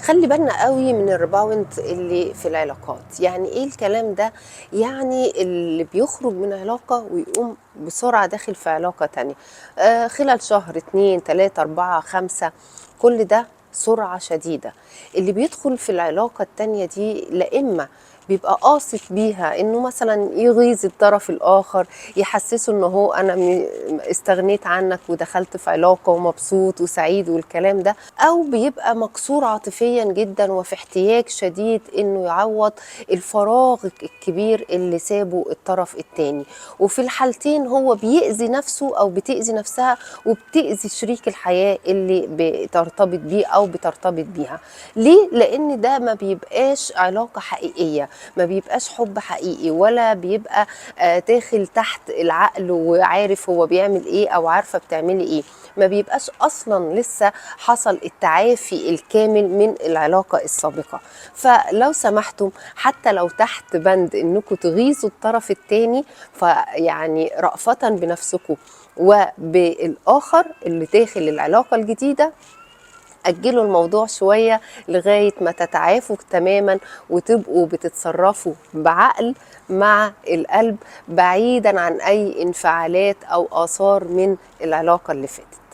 خلي بالنا قوي من ال rebound اللي في العلاقات. يعني ايه الكلام ده؟ يعني اللي بيخرج من علاقة ويقوم بسرعة داخل في علاقة تانية خلال شهر، 2، 3، 4، 5، كل ده سرعة شديدة. اللي بيدخل في العلاقة التانية دي لا إما بيبقى قاصد بيها انه مثلا يغيظ الطرف الاخر، يحسسه انه هو انا استغنيت عنك ودخلت في علاقة ومبسوط وسعيد والكلام ده، او بيبقى مكسور عاطفيا جدا وفي احتياج شديد انه يعوض الفراغ الكبير اللي سابه الطرف التاني. وفي الحالتين هو بيأذي نفسه او بتأذي نفسها وبتأذي شريك الحياة اللي بترتبط بيه او بترتبط بيها. ليه؟ لان ده ما بيبقاش علاقة حقيقية، ما بيبقاش حب حقيقي، ولا بيبقى داخل تحت العقل وعارف هو بيعمل ايه او عارفة بتعملي ايه، ما بيبقاش اصلا لسه حصل التعافي الكامل من العلاقة السابقة. فلو سمحتم حتى لو تحت بند انكم تغيظوا الطرف التاني، فيعني رأفة بنفسكم وبالآخر اللي داخل العلاقة الجديدة، أجلوا الموضوع شوية لغاية ما تتعافوا تماما وتبقوا بتتصرفوا بعقل مع القلب، بعيدا عن أي انفعالات أو آثار من العلاقة اللي فاتت.